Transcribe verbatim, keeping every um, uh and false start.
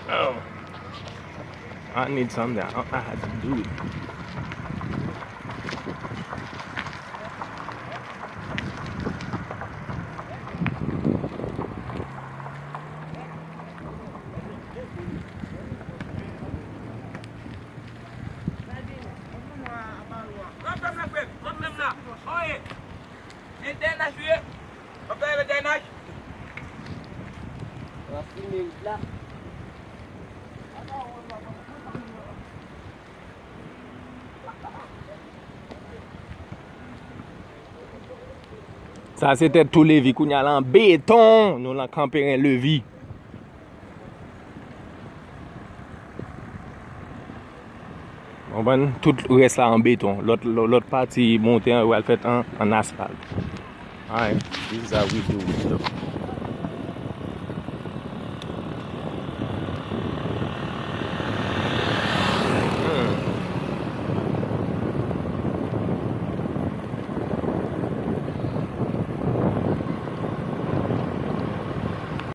Oh, I need something. I don't know how to do it. Sa se tèt tou Levi, kounye a la an beton, nou lan Kanperen Levi. Konprann? Tout rès la an beton. Lòt, lòt pati monte an, yo al fèt an, an asfalt. Alright, this is how we do it, though.